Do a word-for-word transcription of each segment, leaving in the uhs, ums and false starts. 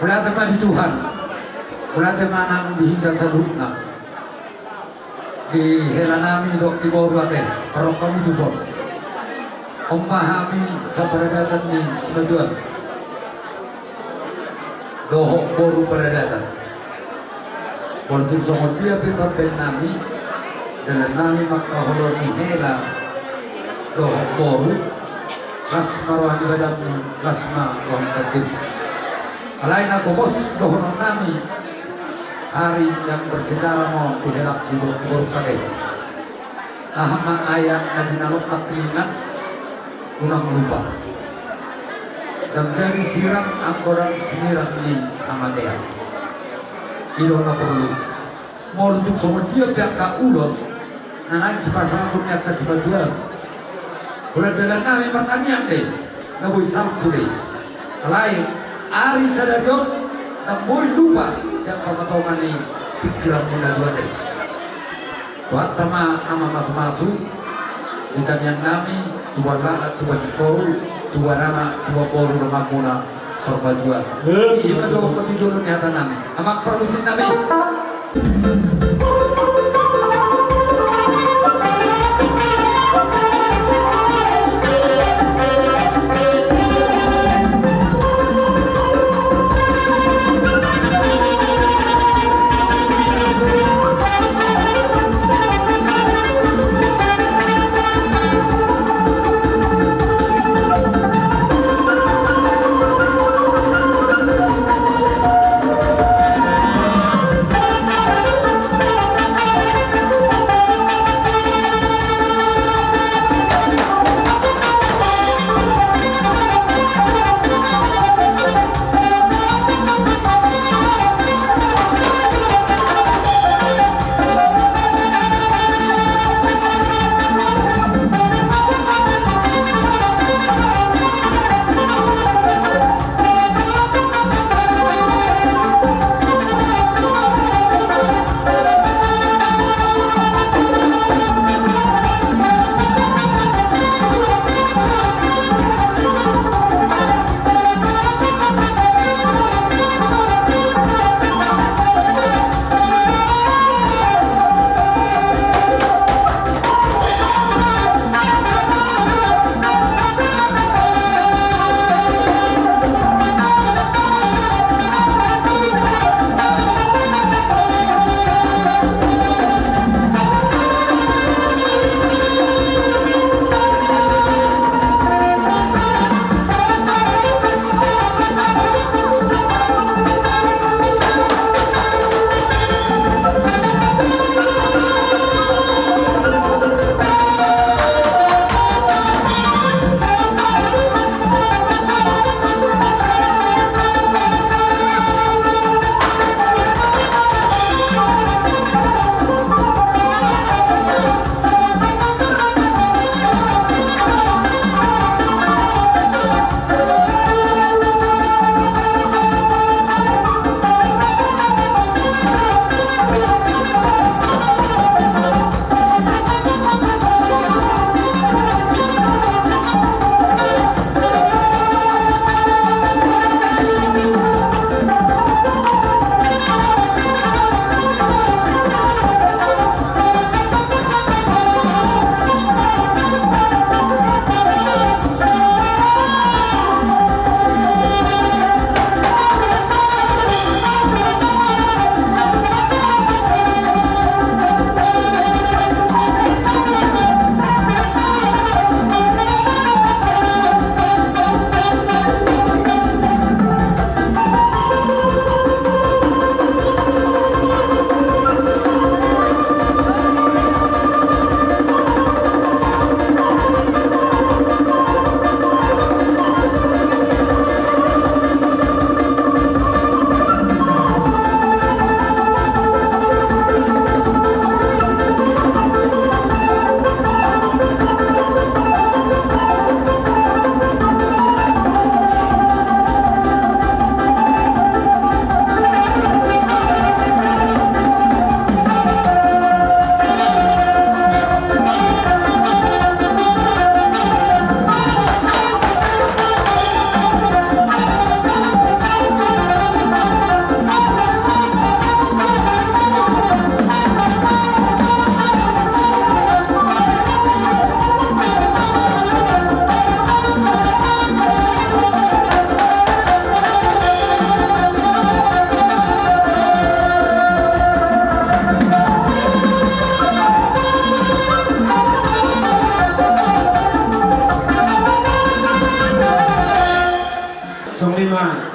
Mauliate ma di Tuhan. Mauliate ma nang di hita saluhutna. Di hela nami dohot di boru ate, parrongkapmu tuson. On ma hami saparadaton ni Simanjuntak dohot boru paradaton. Molo tung songon dia pe pambaen nami, dalan nami mangkaholongi hela dohot boru, las ma roha ni badanmu, las ma roha ni tondinmu. Alai na gomos dohonon nami, hari yang bersejarah ma on di helangku dohot di borungku ate. Aha ma ayat na jinalop nangkiningan, unang lupa. Ndang jadi sirang anggo ndang sinirang ni hamatean. I do na porlu. Molo tung songon dia pe angka ulos na naeng sipasahaton ni angka simanjuntak, holan dalan nami martangiang do i, na boi salpu do i. Alai ari sadari on ndang boi lupa sian pamatongan ni pingkiranmuna dua ate. Tuhanta ma na mamasumasu di tangiang nami, tubuan laklak, tubuan singkoru, tubuan anak, tubuan boru donganmuna Simanjuntak. Ima jo patujolo ni hata nami. Amang parmusik nami.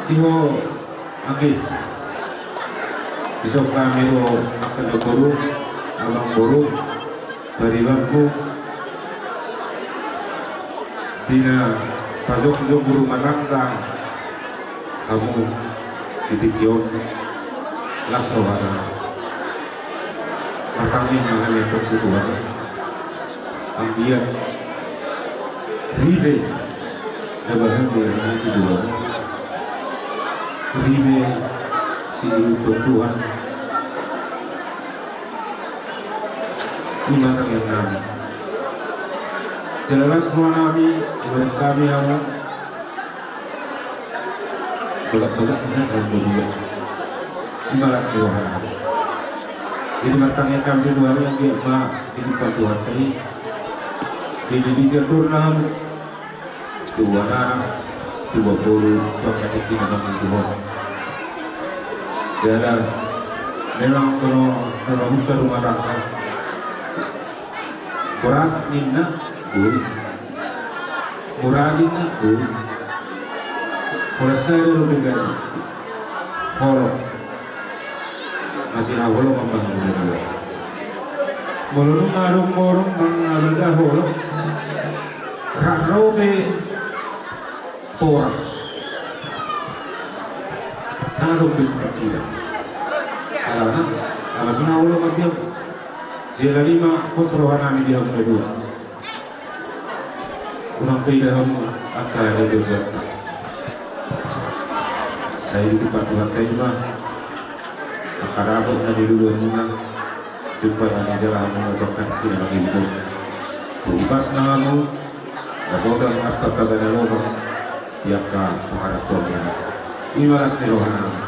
Iho, anggi. Isok kami do angka na boru, amang boru, paribanku. Di na pajongjong rumah tangga hamu di tingki on, las rohana. Martangiang ma hami tu Tuhan. Anggiat ripe na bahen di hami tu Tuhan. Ripe si tu Tuhan. I ma tangiang nami. Jala las roha nami, ibarat kami hamu. Bagak-bagak na hal kedua. I ma las roha nami. Jadi martangiang kami tu Tuhan, anggiat ma ditimpa Tuhan tadi. Jadi di jalur nami. Tu anak, tu boru, tu angka tingki na mangan tu ho. Jala, memang kalau, kalau buka rumah tangga, berat ninna, boi. Murah ninna, boi. Murah saya dulu pegang. Holong. Masih holong mambahen dua. Molo nunga adong holong, nunga adong holong. Raro pe porang. Nang adong bes pikiran. Alana, ala songon holong mambiang. Jala i ma pos roha nami di hamu na dua. Unang pe ida hamu angka na jojorta. Sai ditimpa Tuhanta i ma angka dapot na niluluan muna. Jumpa na nijalo hamu na tongkat kina mangido. Tu ipas na hamu dapotan angka bagana lobang. Di angka pangarantoan i. I ma las ni roha nami.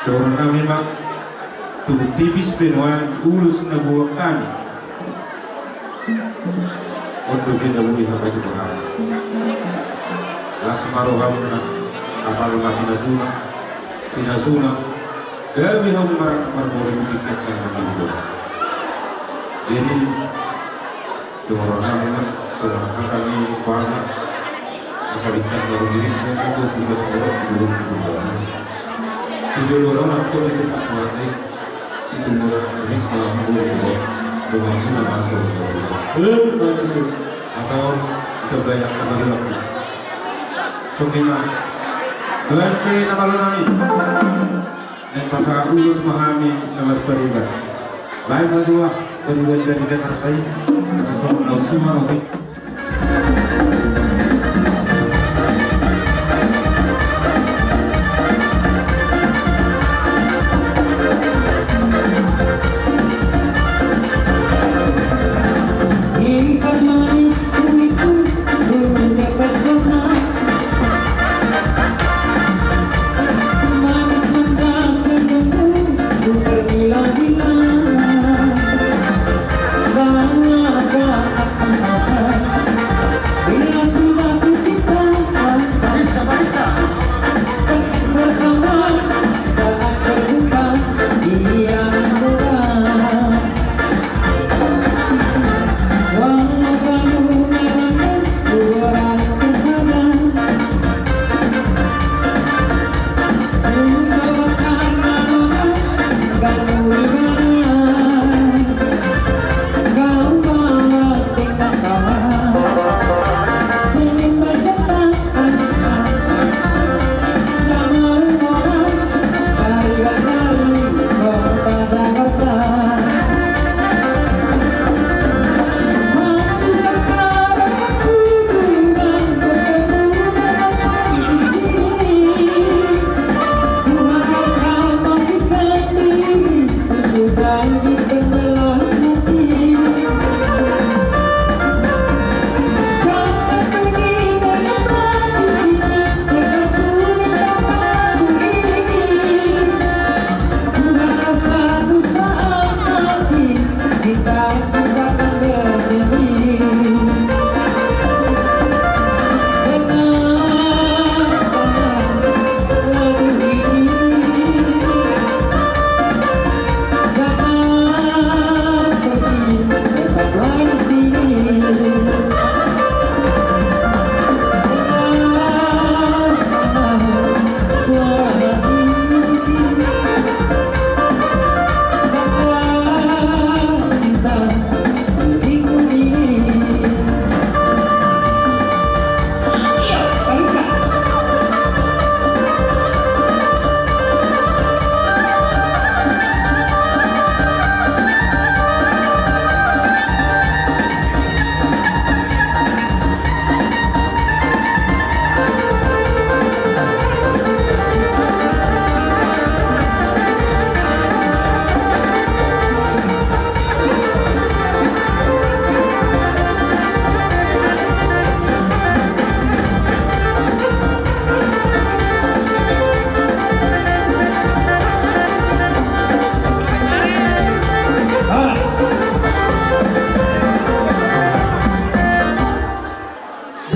Dohonon nami ma, tubu tipis pe nuaeng ulos na buat hami. On dope na boi hapatupa hami. Las ma rohamuna, apal ma pinasuna, pinasuna, gabe hamu marangkup marboru tu tingki na mangido. Jadi, dohonon nami ma, songon hata ni umpasa, asa bintang na rumiris na tu tugas borok di bulan di bulan. Tu jolo rona tu di tempat mati, si tumbuh rumiris na bulan di bulan. Dengan guna masuk. Belum tak cucuk. Atau terbayang kembali waktu. Songon i ma. Berarti nama lo nami. Naeng pasahat ulos ma hami na marpariban. Baen ma jua pariban dari Jakarta i. Asa songon na usuma roti.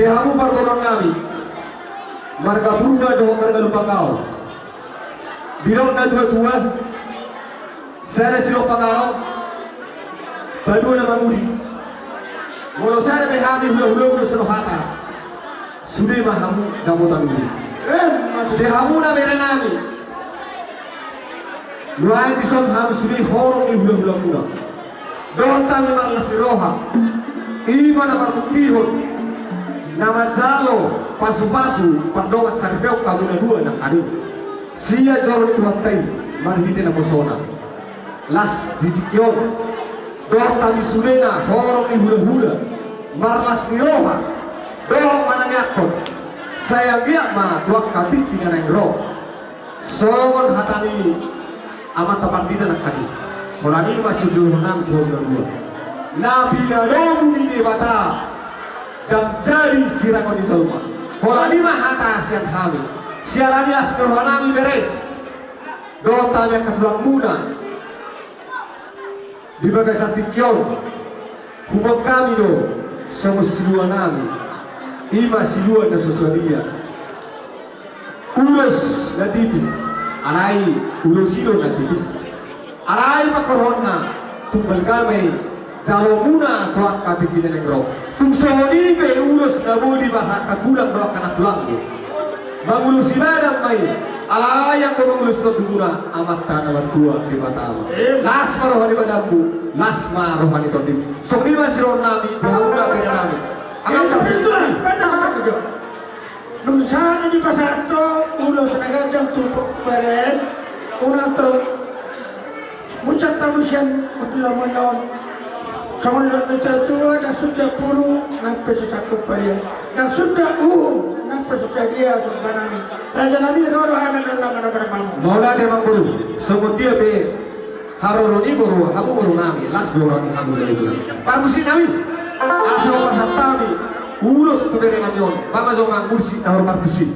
Di hamu parboruon nami, marga Purba dohot marga Lumban Gaol. Didok na tuatua, sada sidok pangarahon, padua na mamudi. Molo sada pe hami hulahula muna seno hata, sude ma hamu dapotan uli. Di hamu na bere nami, nuaeng dison hami sude horong ni hulahula muna. Dohot hami marlas ni roha, i ma na marbuktihon na manjalo pasupasu pardongan saripeon hamu na dua nangkaning sian joro ni Tuhanta i marhite naposona. Las di tingki on, dohot hami sudena horong ni hulahula, marlas ni roha dohot manangiangkon, sai anggiat ma tu angka tingki na naeng ro. Songon hata ni amanta pandita nangkaning, holan i ma sidohonon nami tu hamu na dua: Na pinadomu ni Debata ndang jadi sirangon ni jolma. Holan i ma hata sian hami. Siala ni las ni roha nami bere dohot hami angka tulang muna di bagasan tingki on, huboan hami do songon silua nami, i ma silua na so sadia. Ulos na tipis, alai ulos i do na tipis. Alai pangkorhonna tung balga ma i jalo muna tu angka tingki na naeng ro. Tung songon i pe ulos na boi dibasa angka tulang do, angka na tulang do. Mangulosi badan ma i, alai anggo mangulosi tondi muna Amanta na martua Debata ma. Las ma roha ni badanmu, las ma roha ni tondim. Songon i ma sidohonon nami tu hamu na bere nami. Angka Kristus. Nunga sahat dipasahat ho ulos na ganjang tu bere, unang torop muncak hamu sian parulaon on. Songon na nidok ni natuatua, ndang suda puru nang pe so sangkup palia, ndang suda uhum nang pe so sadia sumbanami. Rajanami, ro do hami na manang manang hamu. Mauliate amangboru, songon dia pe haroro ni boru, hamu boru nami, las do roha ni hamu na i. Parmusik nami, asa hupasahat hami ulos tu bere nami on, Bapak Jomang Mursi na hormat tusi.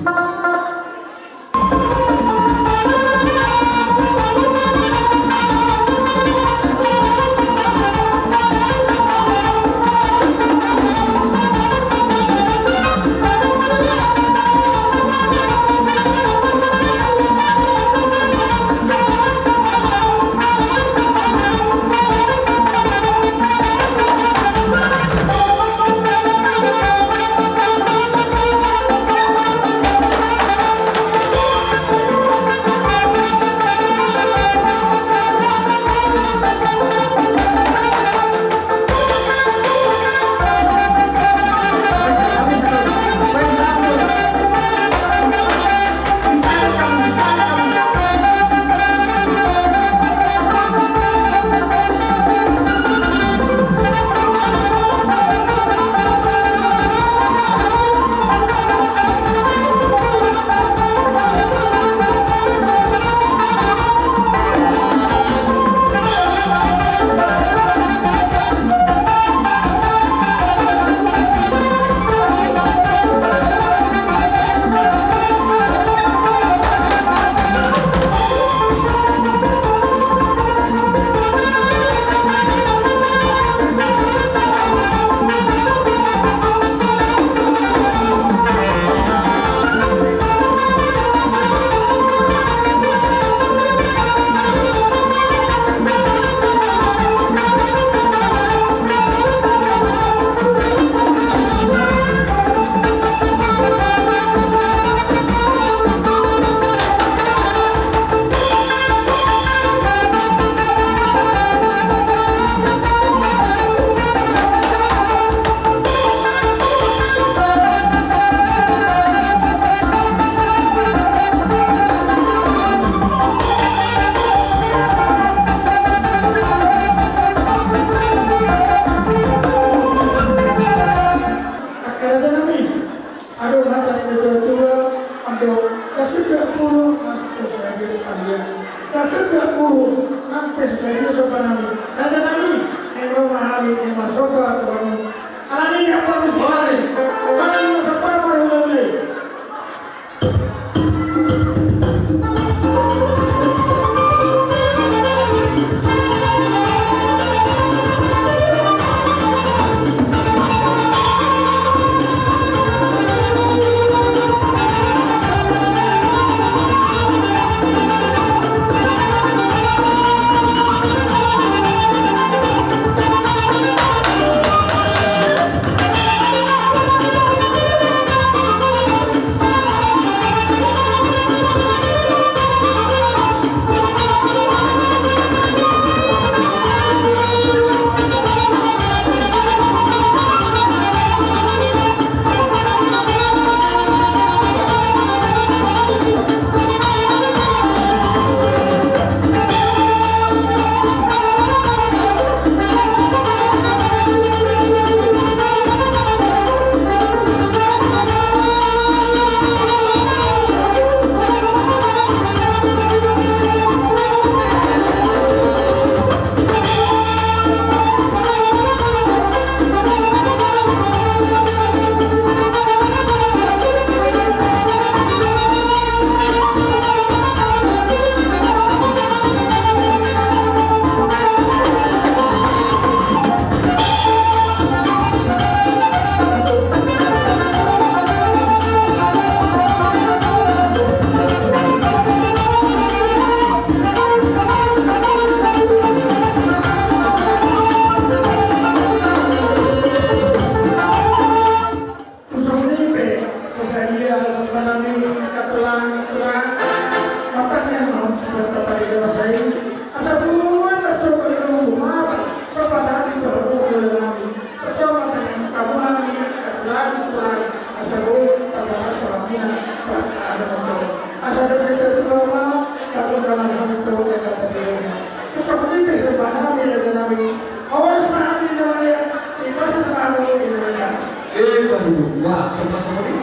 Eh, baru dua, apa sama ni?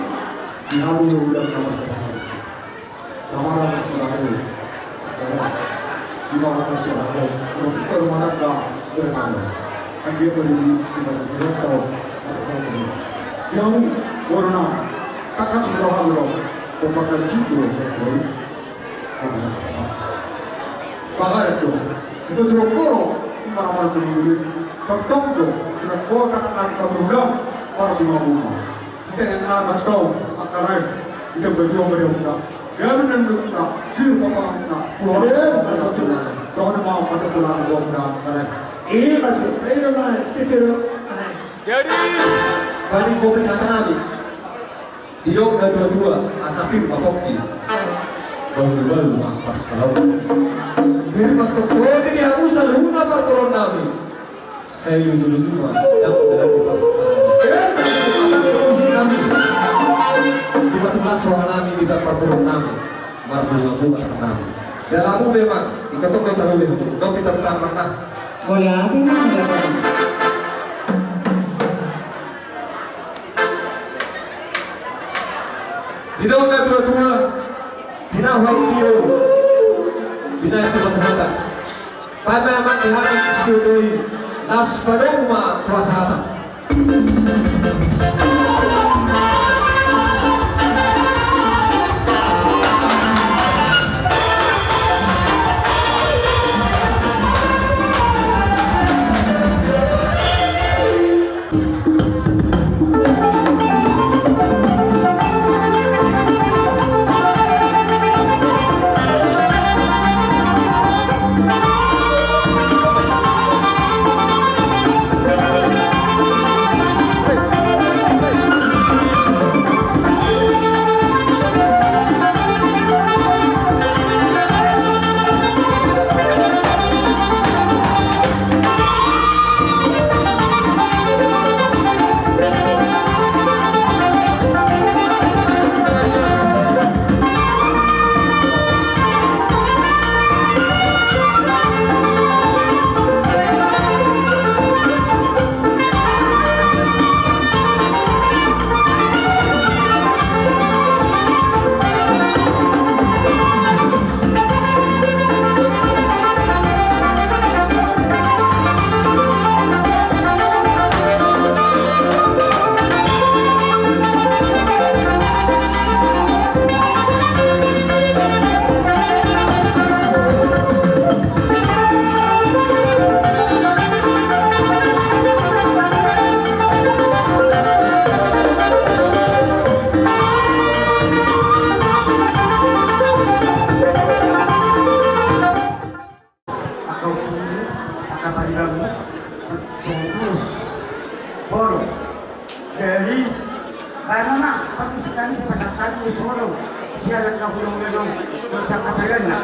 Di hamu udah kamar. Kamar apa lagi? Di mana masih ada? Kalau kita rumah tangga berenang. Kan dia boleh di, di mana? Di mana? Yang corona. Kakak sebelah dulu. Pokoknya gitu. Bahat do, ito jolo koro, ima na marmuli, tongtong do, ina kota na nangka berulang, marbunga-bunga. Ita yang na bantong, angka lain, ita berjuang berjuang. Garu dan berjuang, hidup apa kita, pulau. Iya, betul. Tuhan mau pada pulang, pulang, angka lain. Iya, betul. Iya, betul. Jadi, balik kopi kata nabi. Didok na tua-tua, asa pir ma pongki. Bahul-bahul ma parsalaon. Pir ma tongtong di hamu saluhutna parboruon nami. Sai luju-luju ma, dang dalan di parsalaon. Di batu las roha nami, di parboruon nami. Marbunga-bunga nami. Jala hamu memang, ingkon tong do talu di hamu. Dok kita pertama nah. Boleh hati nah. Didok na tua-tua, tinahu ai tio, binahen Tuhan hata. Paima amang di hami tio toi, las padomu ma tu asa hata. Angka ompungu, angka paribanmu, songon ulos. Holo. Jadi, baen ma, pamusik hami sian pasahat hami ulos holo. Sian angka hulahula on, sian angka paribanna.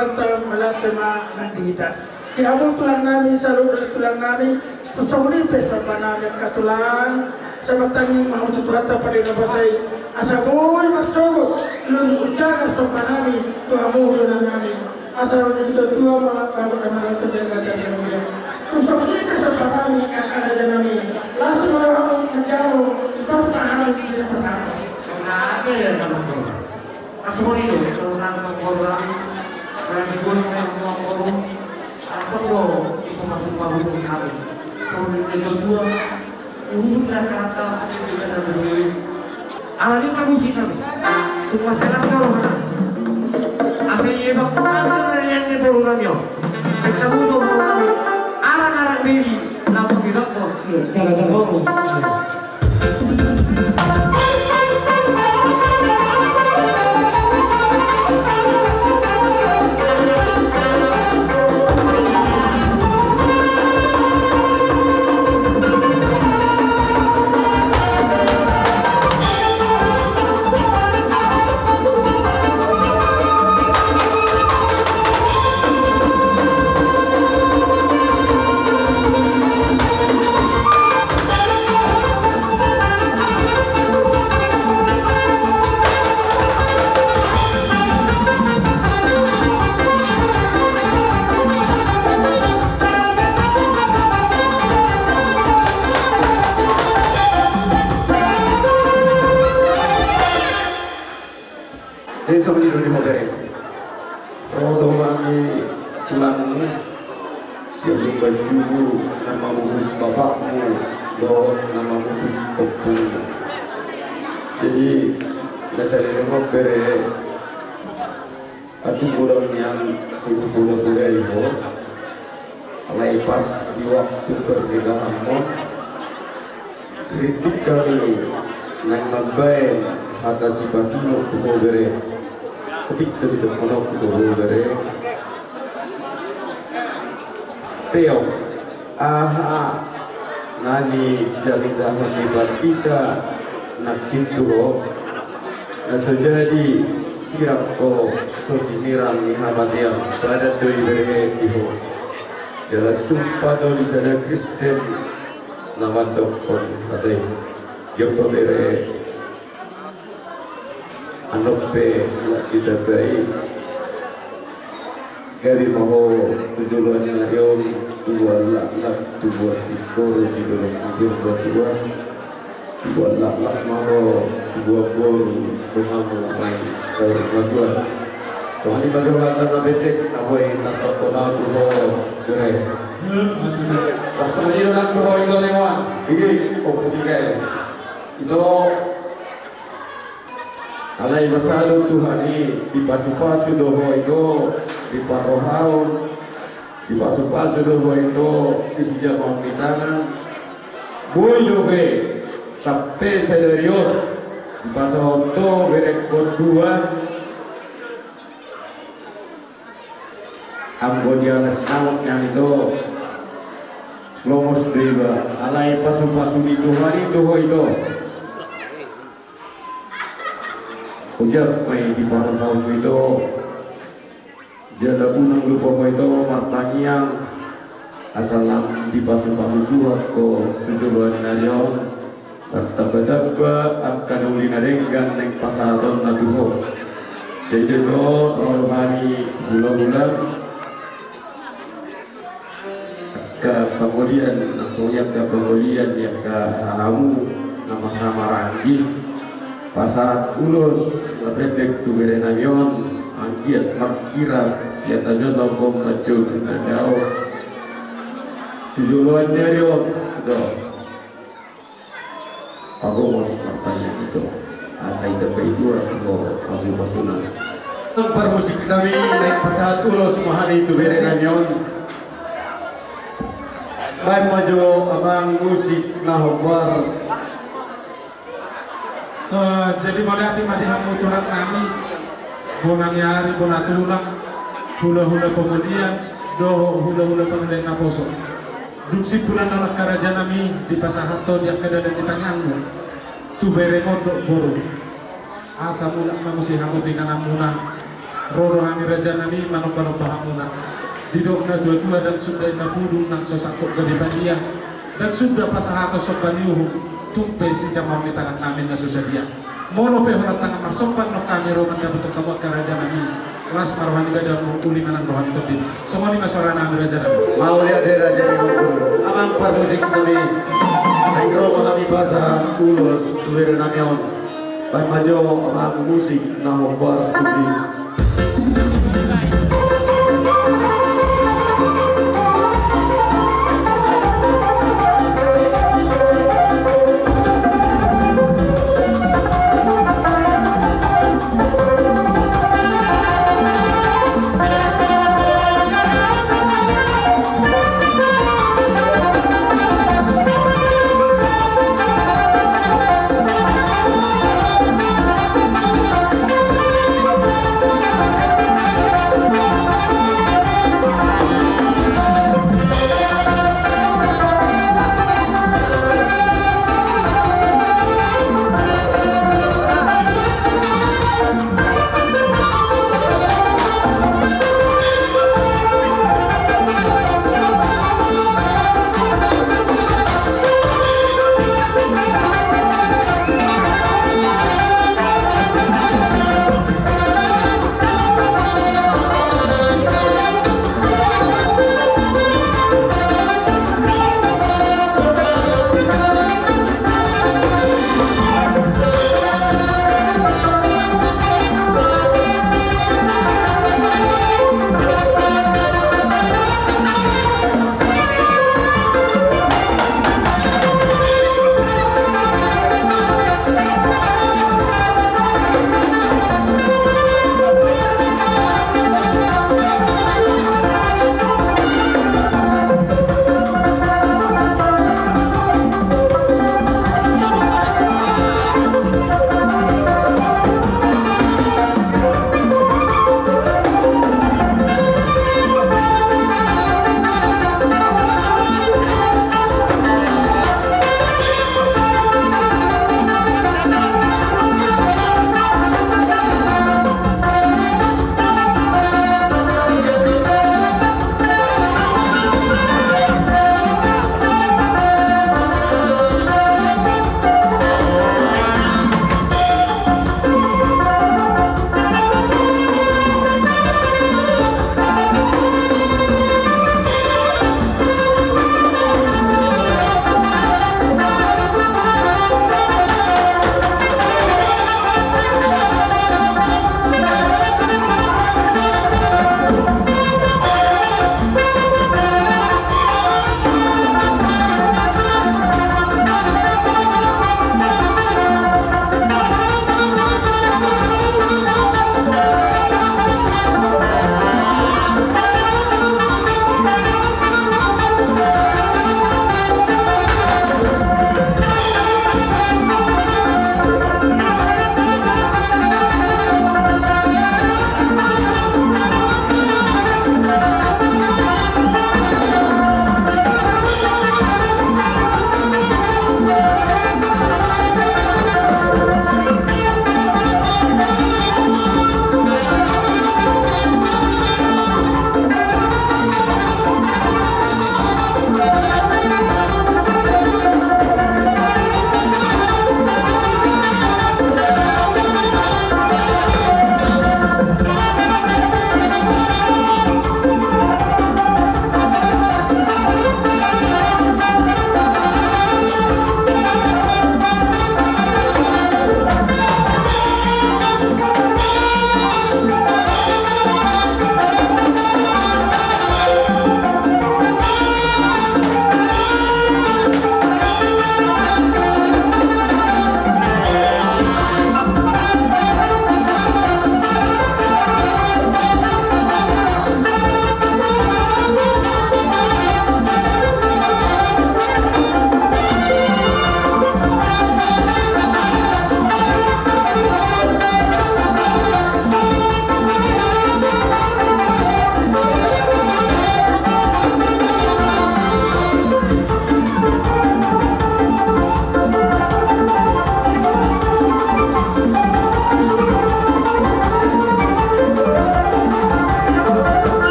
Mauliate ma nang di hita. Di hamu tulang nami, saluhut tulang nami, tu songon i pe somba nami angka tulang, sai martangiang ma hamu tu Tuhanta pardenggan basa i, asa boi marsogot, lului jagar somba nami tu hamu tulang nami. Asa ro di tua-tua ma bagot na maratu jaga jaga. Tu songon i pe somba nami angka raja nami. Las ma rohamu manjalo, ipas ma hami di na pasahathon. Ate ya, Tulang. Asa songon i do, Tulang, Tulang. Tulang di gol, Tulang, Tulang, Tulang. Antong do, bisa masuk baru kami. Songon i do, tua. Uhum na kalata, kita na berdiri. Ala ni pagusi nami. Tung masalah kau, ha? Asa ia bak kami, ala ni boru nami, o. Mencabut boru nami. Arang-arang diri, lampung di dokter. Iya, cara-cara. Boru. Jadi songon i do di ho bere. Ro do hami tulangmu sian Lumban Jubu na mamuhus bapakmu dohot na mamuhus ompungmu. Jadi na saleleng on bere, atik godang nian sihupoda-poda i ho. Alai pas di waktu pernikahanmon, rintik hami naeng mambaen hata sipasingot tu ho bere. Atik do sidohononku tu ho bere. Peop, aha na nijamitahon ni pandita nangkin tu ho? Na so jadi sirang ho, so sinirang ni hamatean, padan do i bere di ho. Jala sumpah do di sada Kristen na mandokkon hata i. Jompa bere, annon pe lak ditambai. Gabe ma ho tu joloan ni ari on, tubuan laklak, tubuan singkoru di dolok bujur matua. Tubuan laklak ma ho, tubuan boru, donganmu ma i saur matua. Songon i ma jolo hata na pendek na boi tardokkon au tu ho bere. Songon i do nang tu ho ito, Lewan. Ige, Ompu Mikael. Ito. Alai masa do Tuhan i, dipasu-pasu do ho ito di parrohaon, dipasu-pasu do ho ito di sijamaon ni tangan. Boi dope sampe sadari on dipasahat ho berengkon dua. Anggo di alas nangok nian ito, lomos do iba, alai pasu-pasu ni Tuhan i tu ho ito. Ojak ma i di parrohaonmu ito. Jala unang lupa ho ito martangiang asa lam dipasu-pasu Tuhan ho tu joloan ni ari on. Martamba-tamba angka na uli na denggan naeng pasahatonna tu ho. Jadi do ito, ro do hami hula-hula. Angka pangolian, langsung i angka pangolian ni angka hahamu na marhahamaranggi. Pasahat ulos na pendek tu bere nami on, anggiat markirap sian na jolo manjou sian na dao. Tu joloan ni ari on do. Pagomos martangiang ito, asa i tambai Tuhan do pasu-pasuna. Parmusik nami, naeng pasahat ulos ma hami tu bere nami on. Baen ma jo amang musik na hombar. Eh, jadi mauliate ma di hamu tulang nami, bona ni ari, bona tulang, hula-hula pangolian dohot hula-hula pangolian naposo. Dung simpul annon angka raja nami, dipasahat ho di angka dalan ni tangiangmu tu beremon dohot boru. Asa mulak ma muse hamu tu inananmuna. Ro do hami rajanami manombanomba hamuna. Didok na tuatua, ndang suda inna pudung nang so sangkot gabe padia, ndang suda pasahaton somba ni uhum, tung pe sijamaon ni tangannami na so sadia. Molo pe holan tangan marsomba annon hami ro mandapothon hamu angka rajanami, las ma roha ni badanmu, uli ma nang roha ni tondin. Songon i ma soranami rajanami. Mauliate raja ni hamburu. Amang parmusiknami, naeng ro ma hami pasahat ulos tu berenami on. Baen ma jo amang musik na hombar tusi.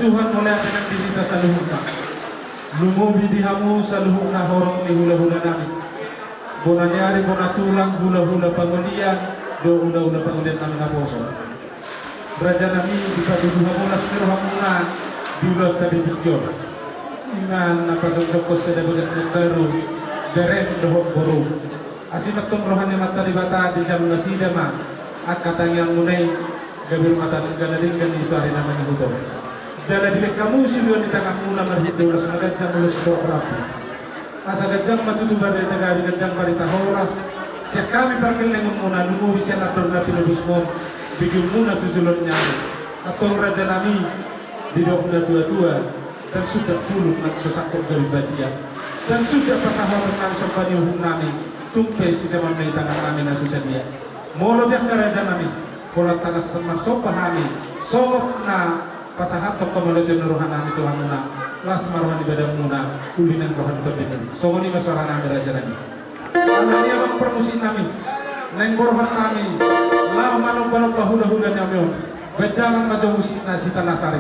Tuhan, mauliate nang di hita saluhutna. Lumobi di hamu saluhutna horong ni hulahulanami, bona ni ari, bona tulang, hulahula pangolian dohot hulahula pangolian nami naposo. Rajanami, dipatudu hamu las ni rohamuna di ulaonta di tingki on. Ima na pajongjongkon sada bagas na baru, bereng dohot boru. Asi ma antong roha ni Amanta Debata, dijalo nasida ma angka tangiangmuna i, gabe rumah tangga na denggan i tu ari na mangihut on. Jala dibahen hamu siulion ni tanganmuna marhite ulos na ganjang, ulos sitorop rambu. Asa ganjang ma tutu barita gabe, ganjang barita horas sian hami pargellengonmuna, lumobi sian andor na pinobusmon, begeonmuna tu joloan ni ari. Antong rajanami, didok na tuatua, ndang suda pulung nang so sangkot gabe badia, ndang suda pasahaton nami somba ni uhum nami, tung pe sijaman na i tangan nami na so sadia. Molo pe angka rajanami, pola tangan marsomba hami, songon na pasahathon hamu mauliate ni roha nami tu hamuna, las ma roha ni badanmuna, uli nang roha ni tondimuna. Songon i ma soara nami, rajanami. Ala ni i, amang parmusik nami, naeng borhat hami laho manombanomba hulahula nami on. Bahen damang ma jo musikna, Sitalasari.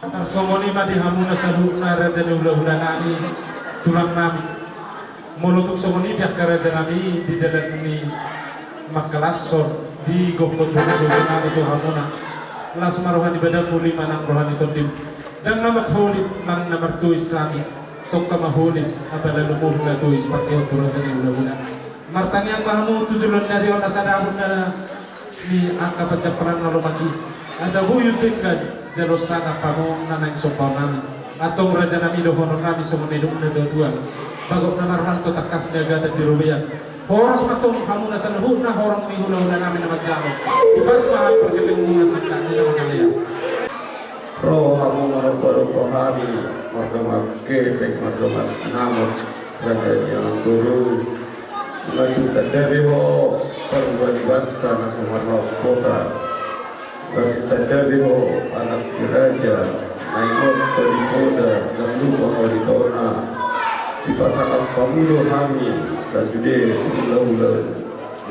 Tarsongon i ma di hamuna saluhutna raja ni hulahula nami, tulang nami. Molo tung songon i pe angka raja nami, di dalan ni mangkalashon, di gokhon do ni raja nami tu hamuna. Las ma roha ni badanmu, uli ma nang roha ni tondim. Ndang na mangholit manang na martois hami, tongka ma holit, apala lumobi na tois pangkeon tu raja ni hulahula. Martangiang ma hamu tu joloan ni ari on asa dabuan ni angka panjampalan na lomak i, asa boi denggan jaloon sangap hamu na naeng sombaon nami. Antong raja nami, dohonon nami songon na nidok ni natuatua: Bagot na marhalto, tangkas ni agatan di robean. Horas ma antong hamuna saluhutna horong ni hulahula nami na manjalo. Ipas ma hami pargellengonmuna singkat ni na mangalean. Ro hamu marombaomba hami, mardongan kepeng, mardongan sinamot, raja ni amang boru. Nga tung tanda be ho parbue ni basta na so marlaok hota. Nga tung tanda be ho anak ni raja, na ingot ho di poda, ndang lupa ho di tona. Dipasangap hamu do hami sasude hulahula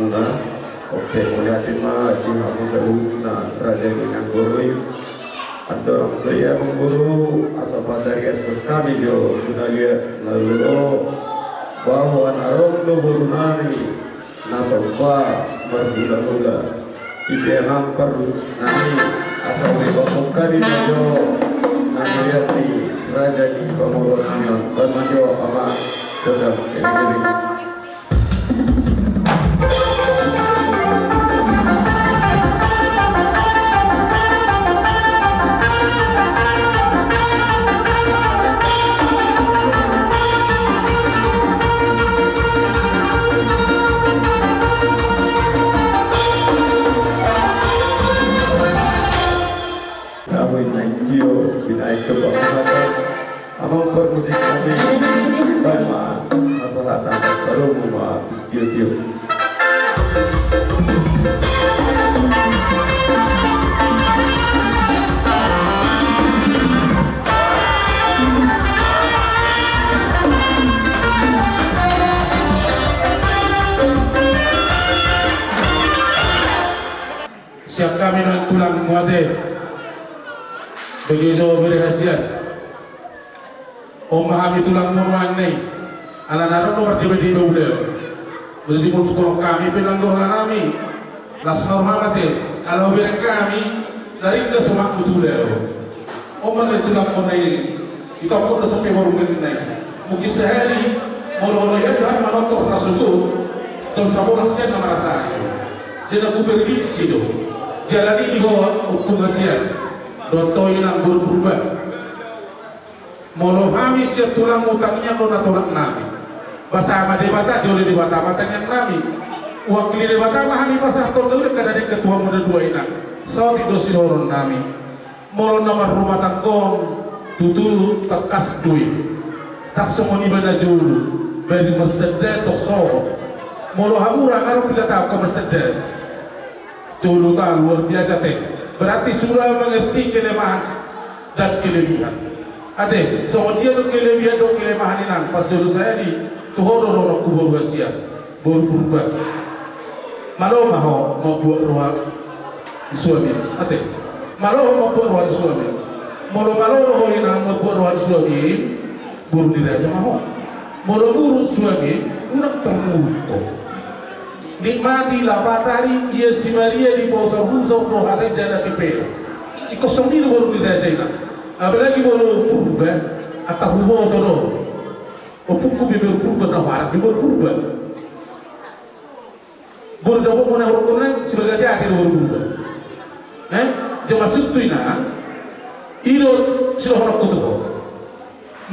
muna. Oke, mauliate ma di hamu saluhutna raja ni amang boru i. Andorang so i amang boru, asa patariashon hami jo tu na liat na lolo, bahwa na adong do boru nami na somba marhulahula. I pe amang parmusik nami, asa hubahen hami ma jo na liat ni raja ni pamoruon nami on. Bahen ma jo amang, godang, iring-iring. Amang parmusik nami, bahen ma asa hata, talomu ma tio-tio. Sian hami nuaeng tulangmu ate. Bege jo bere hasian. On ma hami tulangmu nuaeng na i. Ala na adong do mardebadeba ulaon. Berarti molo tu holong hami pe nang do roha nami. Las na roham ate. Ala hubereng hami na ringgas omakmu tu ulaon. On ma na i tulangmu na i. Ito pun do sampe baru beri na i. Mungkin sahali molo-molo ia dohot manortor na sogot. Tong sabola sian na marasa. Jadi na kuprediksi do. Jala ni di ho ompung hasian. Dohot ho inang boru Purba. Molo hami sian tulangmu tangiang do na tolap nami. Basa ma Debata, dioloi Debata ma tangiang nami. Uakkili Debata ma hami pasahathon na uda kada dengke tu hamu na dua inang. Saotik do sidohonon nami. Molo na marrumah tangga on tutu tangkas do i. Ndang songon iba na jolo. Berarti marsidandaon tong sohot. Molo hamu ra ngadong piga taon marsidandaon. Tolu taon, luar biasa ate. Berarti sudah mengerti kelemahan dan kelebihan. Ate, songon dia do kelebihan do kelemahan inang, parjolo sahali tu ho do dohononku boru hasian, boru Purba. Malo ma ho mambuat roha ni suami, ate. Malo ho mambuat roha ni suami. Molo malo do ho inang mambuat roha ni suami, boru ni raja ma ho. Molo muruk suami, unang tarmuruk ho. Nikmati la patari ia si Maria di pausar-usar do hata jana di peo. Ingkon songon i do boru ni raja inang. Apalagi boru Purba, antar huboto do. Ompungku pe boru Purba, na huarap di boru Purba. Boru dapotmu na hurungkon nai, sibaga ate-ate do boru Purba. Eh? Jama suttu inang. I do sidohononku tu ho.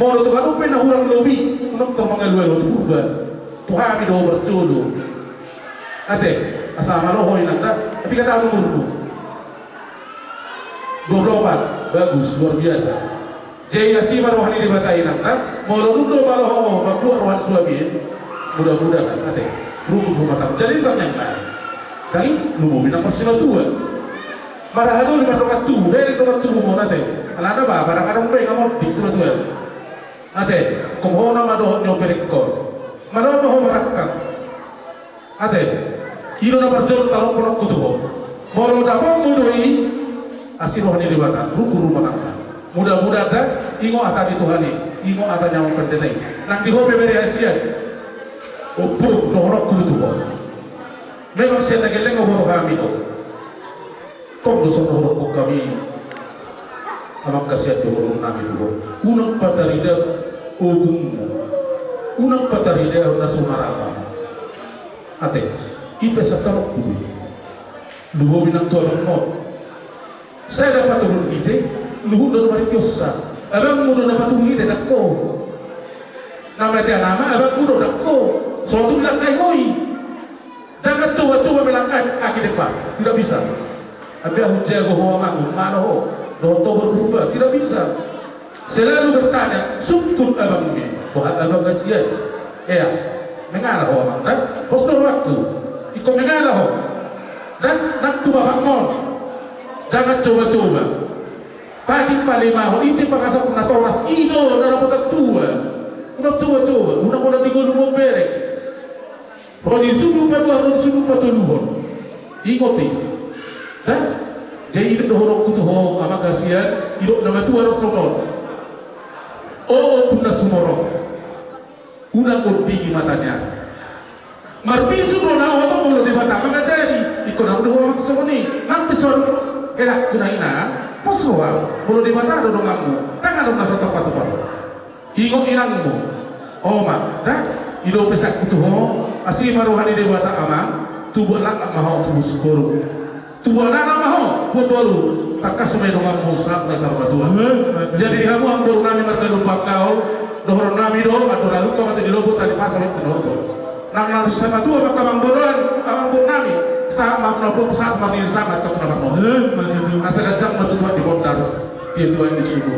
Molo tu hamu pe na hurang lobi, unang tor mangalu-alu tu Purba. Tu hami do ho parjolo. Ate, asa malo ho inang da. Piga taon umurmu? Dua puluh opat. Bagus, luar biasa. Jadi asi ma roha ni Debata inang da. Molo dung do malo ho mambuat roha ni suami. Mudah-mudahan, ate. Rukun rumah tangga. Jadi tangiang nai. Dang i, lumobi nang marsimatua. Marhaha do di mardongan tubu, bereng dongan tubumu on ate. Alana ba, pada ngadong be nga monding simatua. Ate, ingkon ho nama dohot ni operekkon. Malo ma ho marangkang. Ate, i do na parjolo taruhononku tu ho. Molo dapotmu do i, asi roha ni Debata, rukun rumah tangga. Mudah-mudahan da, ingot hata ni Tuhan i, ingot hata ni amang pandita i. Nang di ho pe bere hasian. Ompung, dohononku tu ho. Memang sian na gelleng huboto hami ho. Tong do songon na hudokkon hami. Amang hasian dohonon nami tu ho. Unang patarida ogungmu. Unang patarida na so marama. Ate, i pe santabi do i. Lumobi nang tu abangmon. Sai na paturun hite, luhut do na maritiosna. Abangmu do na paturun hite, dang ho. Na mate anakna, abangmu do, dang ho. So tung dilangkai ho i. Jangan coba-coba melangkah kaki depan. Tidak bisa. Ambe ahu jago ho amang, malo ho. Dohot ho boru Purba. Tidak bisa. Selalu bertanya, sungkun abangmi. Boha abang hasian. Ea, mengala ho amang, da? Pos do rohangku. Ingkon mengala ho. Da, nang tu bapakmon. Jangan coba-coba. Patik palemahon, ise pangasap natoras, i do na dapotan tua. Unang coba-coba, unang holan di ngolumon bere. Ro di sudu paduahon, ro di sudu patoluhon. Ingot i. Da? Jadi, i do dohononku tu ho, amang, hasian, didok na matua do songon on. O, o, punna sumorop, unang undingi mata ni ari. Marbisuk do na oto molo Debata mangajari. Ingkon adong do ho, amang, songon i. Nang pe so adong helakku na ina, pos ho, amang, molo Debata do donganmu, ndang adong na so tarpatupa. Ingot inangmu. O ma da, i do pesanku tu ho. Asi ma roha ni Debata, amang, tubu laklak ma ho, tubu singkoru. Tubu anak ma ho, tubu boru. Tangkas ma i donganmu sahat na saur matua. Eh, betul. Jadi di hamu amangboru nami marga Lumban Gaol, dohonon nami do, andor aluk ma tu di lombu, tali pasa ma tu di horbo. Nang na sisama tua mangka amangboruan, amangboru nami, sahat ma na pop, sahat ma di sama tok na marnono. Eh, betul. Asa ganjang ma tu tuak di bondar, tua-tua di suku.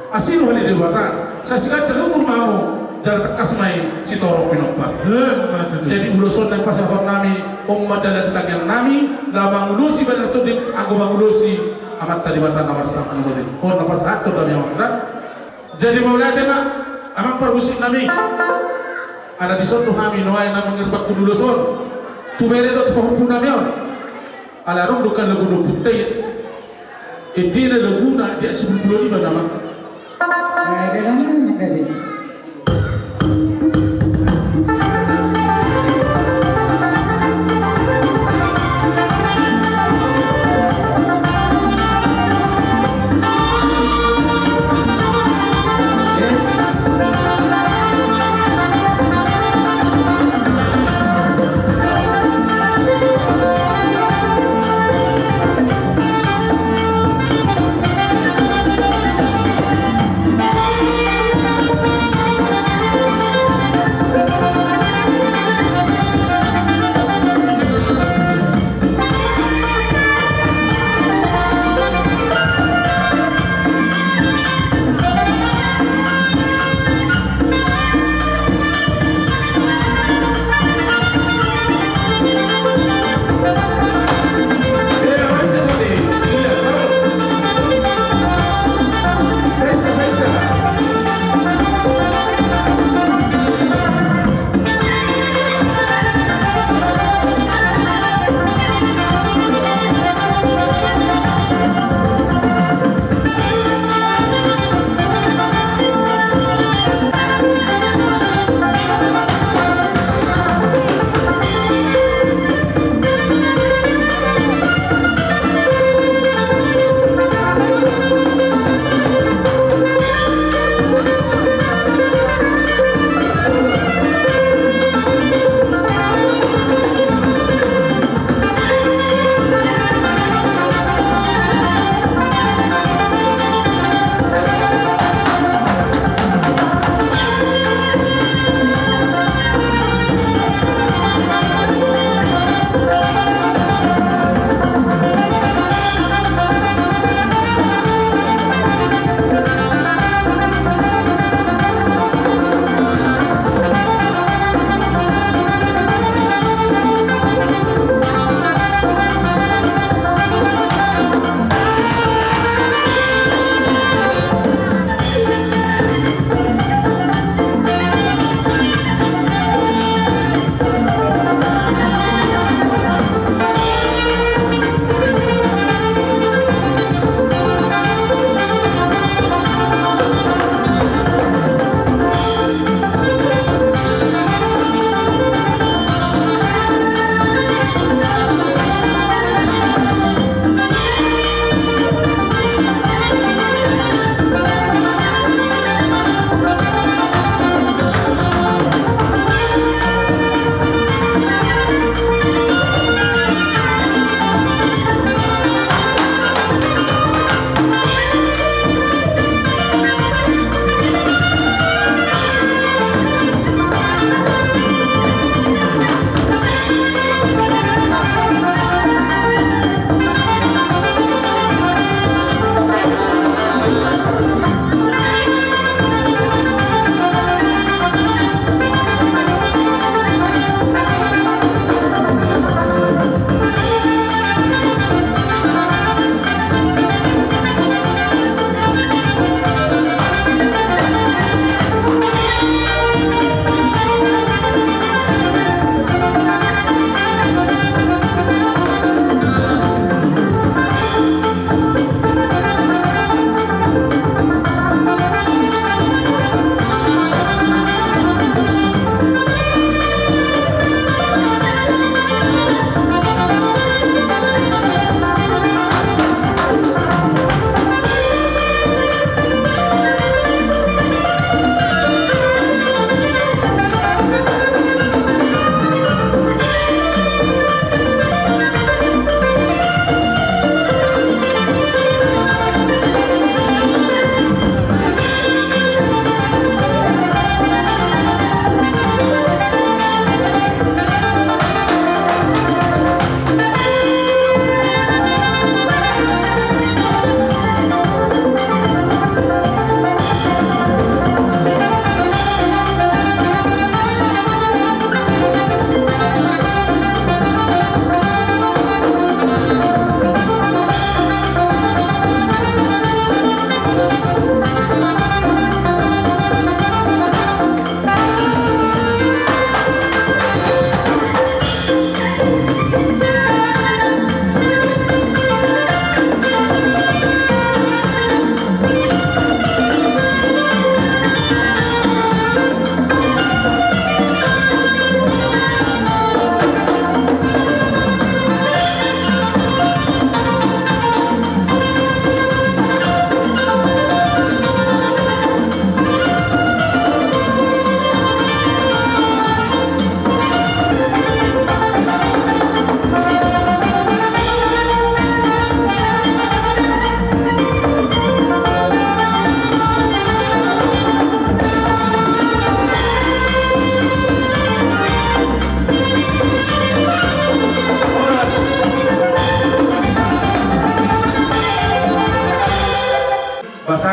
Asi roha ni Debata, sai siganjang umur ma hamu, jala tangkas ma i sitorop pinompar. Eh, ma tutu. Jadi ulos on na pasahaton nami, on ma dalan di tangiang nami, laho mangulosi badan na tondim, anggo mangulosi Amanta Debata na marsak na muli. On na pasahaton nami, amang, da. Jadi mauliate ma, amang parmusik nami. Ala dison do hami nuaeng na mangirbangkon ulos on tu bere dohot tu pahompu nami on. Ala adong do kan lagu Ompunta i. Endena laguna, dia sebelum bulan lima nama. Eh, beda nama, Mas Gabe.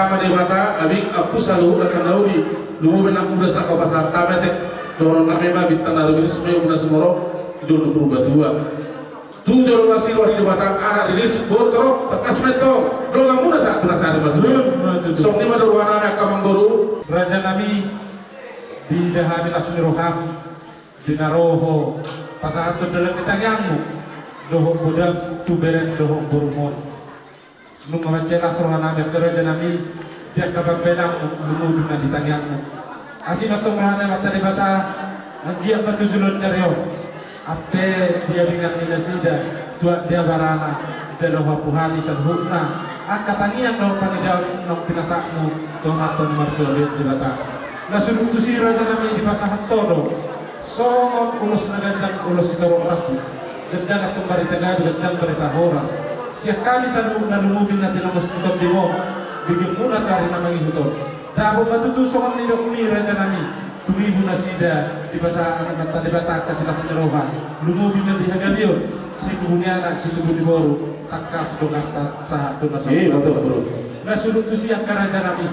Ama Debata, abing, ampu saluhut angka na uli, lumobi nang udas na hupasahat hami, atik dohonon nami ma, bintang na rumiris ma i, umuna sumorop di dolok Purbatua. Tu jolo na siro di Debata, anak riris, boru torop, tangkas ma i tong donganmuna sahat tu na sari ma tutu. Songon i ma do roha nami angka amangboru. Raja nami, diida hami las ni roham di na ro ho pasahathon dalan ni tangiangmu dohot bodam tu berem dohot borumon. Nunga mansai las roha nami angka raja nami di angka pambahenanmu, lumobi ma di tangiangmu. Asi ma tong roha ni Amanta Debata, anggiat ma tu joloan ni ari on, ampe di abingan ni nasida, tuat di abarana, jalo hamu hami saluhutna angka tangiang dohot pangidoan naung pinasahatmu tu Amanta na martua Debata. Na sundut tusi raja nami dipasahat ho do songon ulos na ganjang, ulos sitorop rambu, ganjang antong barita gabe, ganjang barita horas. Sian hami saluhutna, lumobi na tinongos ni tondimon, begemuna tu ari na mangihut on. Dapot ma tutu songon nidokmi raja nami, tumibu nasida dipasahat Amanta Debata angka silas ni roha, lumobi ma di hagabeon, situbu ni anak, situbu ni boru, tangkas do hata sahat tu na sahat. Na sundut tusi angka raja nami,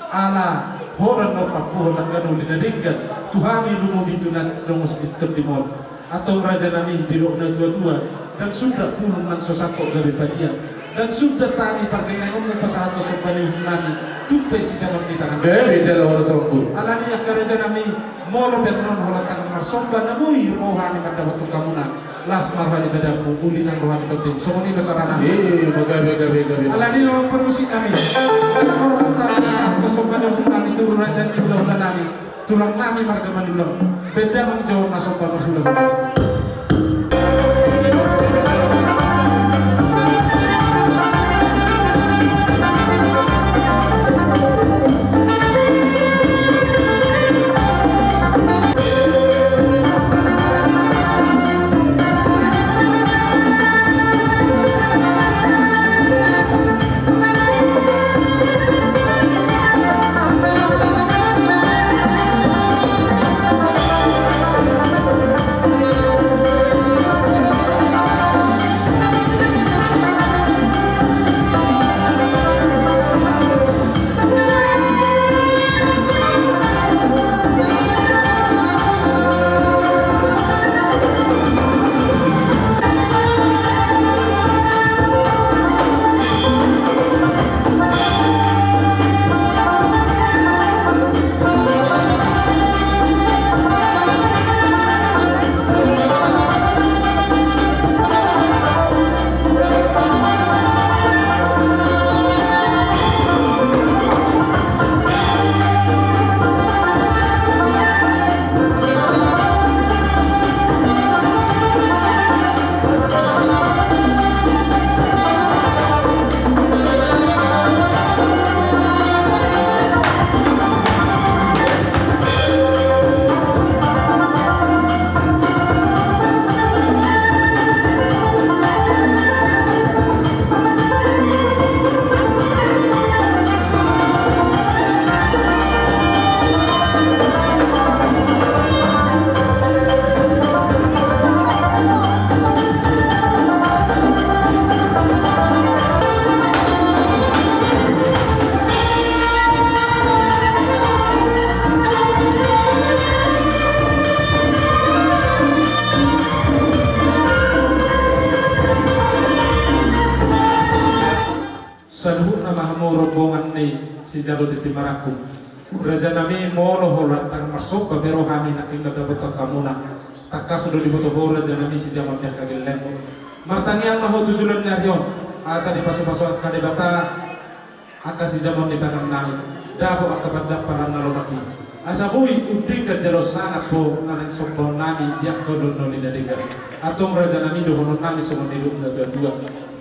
ala ho do na mampuhon angka na uli na denggan tu hami, lumobi tu na tinongos ni tondimon. Antong raja nami, didok na tuatua, ndang sundat bulung nang so sangkot gabe padian, ndang sundat hami pargellengonmu pasahathon somba ni uhum nami, tumpe sijaman ni tangan. Gabe jala horas. Alani angka raja nami, molo pe annon holan tangan marsomba na boi roha nami mandapothon hamuna, las ma roha ni badanmu, uli nang roha ni tondim. Songon i ma saranami. Alani on parmusik nami, molo tangan pasahathon somba ni uhum nami tu raja ni hulahula nami, tulang nami marga Manullang, baen damang jo na somba marhulahula. Saluhutna ma hamu rombongan ni sijalo tintin marangkup. Raja nami, molo holan tangan marsomba pe roha nami nangkin mandapothon hamuna, tangkas do diboto ho raja nami sijaman ni angka gellengmu. Martangiang ma ho tu joloan ni ari on, asa dipasupasu angka Debata angka sijaman ni tangan nami, dapot angka panjampalan na lomak i, asa boi undingkan jala sangap ho na naeng sombaon nami di angka ulaon na uli na denggan. Antong raja nami, dohonon nami songon nidok ni natuatua: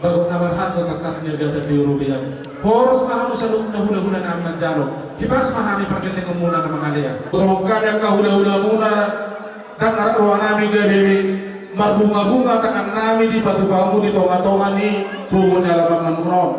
Bagot na marhalto, tangkas ni agatan di robean. Horas ma hamu saluhutna hulahula nami manjalo, hipas ma hami pargellengonmuna na mangalean. Songon hami angka hulahulamuna, ndang arap roha nami gabe be marbungabunga tangan nami dipatupa hamu di tongatonga ni pogu ni alaman manurun on.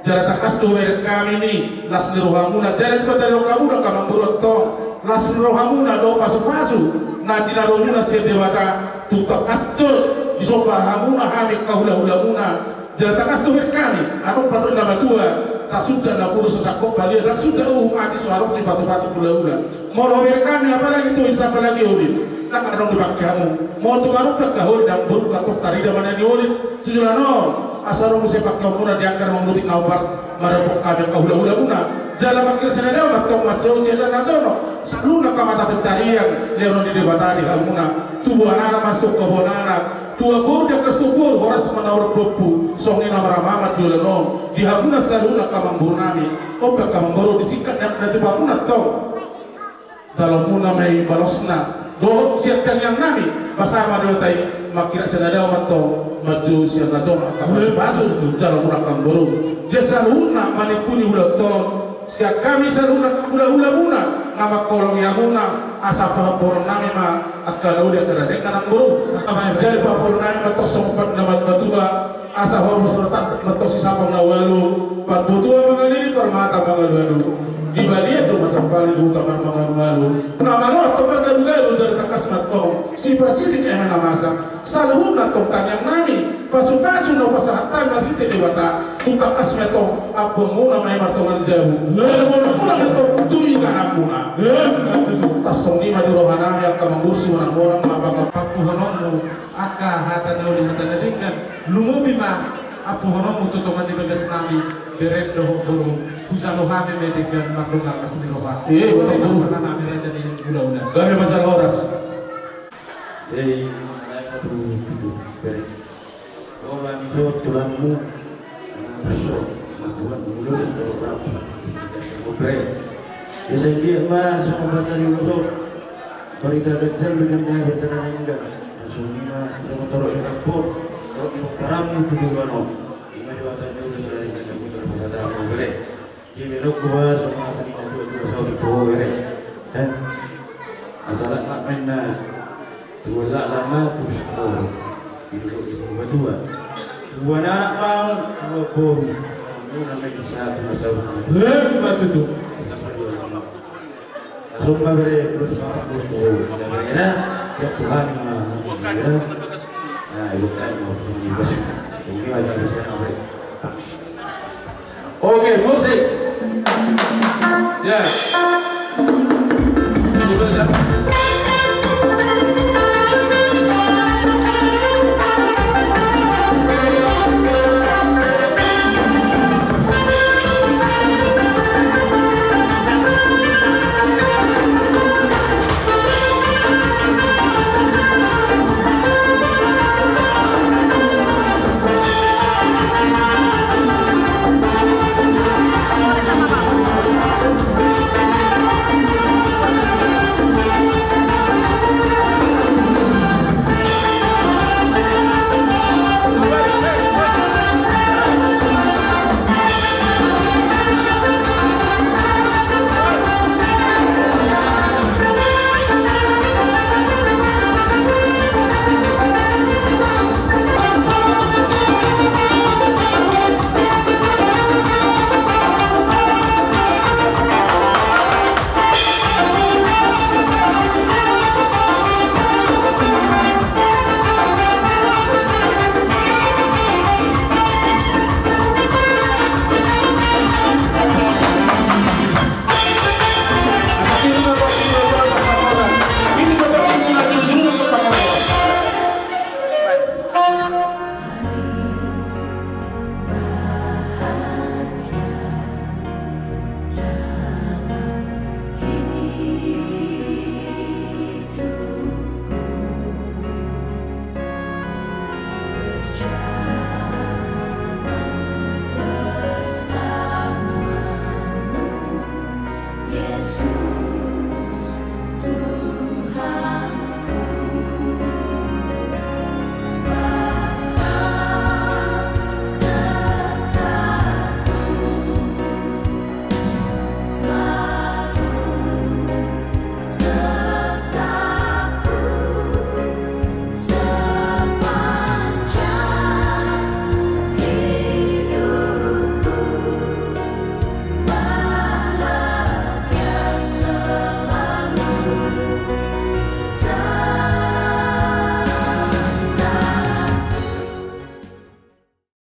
Jala tangkas do hubereng hami ni las ni rohamuna, jala dipataridok hamuna angka amangboru antong las ni rohamuna dohot pasupasu na jinaromuna sian Debata. Tung tangkas do disomba hamuna hami angka hulahulamuna. Jala tangkas do hubereng hami, adong pandok ni na matua, Rasuda na purus so sangkop palia, rasuda uhum ati so adong sipatu-patu hulahula. Molo bere hami apalagi tuis apalagi uli. Nang adong di bangke hamu. Molo tu marumpak kaholi dang buruk katong tarida manani uli. Tujulan on. Asa adong muse bangke hamuna di angka na mangurutik na umpar. Marapok hami angka hulahula muna. Jala mangkira sinadao mantong mansou siajar na jono. Saluhutna angka mata pencarian. Lehonon ni Debata di hamuna. Tubuan anak masuk kabuan anak. Tua boru di angka sitoboru, horas manaur pumpu, songon i na maramamat joloan on, di hamuna saluhutna angka amangboru nami, on pe angka amangboru di singkat na, na tipa muna tong. Jalo muna ma i balosna, dohot sian tangiang nami, basa ma dohot ai, mangkira sinadao mantong, manjou sian na jolo angka pasu-pasu, jalo muna angka amangboru. Jadi saluhutna manimpuni ulaon on, Sian hami saluhutna hulahula muna, na mangholongi hamuna, asa pahophon nami ma, angka na uli angka na denggan amangboru. Jadi pahophon nami ma tong songon pat na martua, asa horbo sorotan ma tong sisapang na ualu, parbotua mangalili parmata mangalualu. Di balian do ma tampali di huta mangalualu. Na manoat tong margalu-galu jadi tangkas ma tong, sipasitik eme na masa. Saluhutna tong tangiang nami, pasu-pasu na hupasahat hami marhite Debata, tu tangkas ma tong, ampuonmuna ma i martonga ni jabu, jala boanonmuna ma tong, tu ingananmuna. Tarsongon i ma di roha nami, angka amangboru simonang-monang ma pangap. Pampuhononmu, angka hata na uli hata na denggan, lumobi ma, ampuhononmu tu tonga ni bagas nami, bereng dohot boru, hujalo hami ma i denggan mardongan las ni roha. Iya, betul, betul. Nami raja ni hulahula. Gabe ma jala horas. Hei, manang tu, tu, tu, bere. Ro hami tu tulangmu, manang tu so, mambuat ulos, ro hami. Bere. Ia sai dia ma, songon parta ni ulos on. Parita ganjang dengan nai bertanda nenggan. Langsung ni ma, songon torop ni rambu, torop ni paranmu tu duluan on. Ima di atas ni ulos dari ganjang, bere. Di melok gua sama tadi na tua-tua saur di pohon, bere. Eh? Asa lak mak main na tua lak lama tu sekolah. Di dulu di rumah tua. Dua anak mau, dua boru. Mau namanya satu na saur. Eh, ma tutu. Siapa dua anak? Langsung ma bere, terus makan dulu. Bere, ya. Ya Tuhan, ma. Ya. Nah, ibu kan mau pergi di besi. Ini ada di sana, bere. Oke, musik. Ya. Sudah, ya.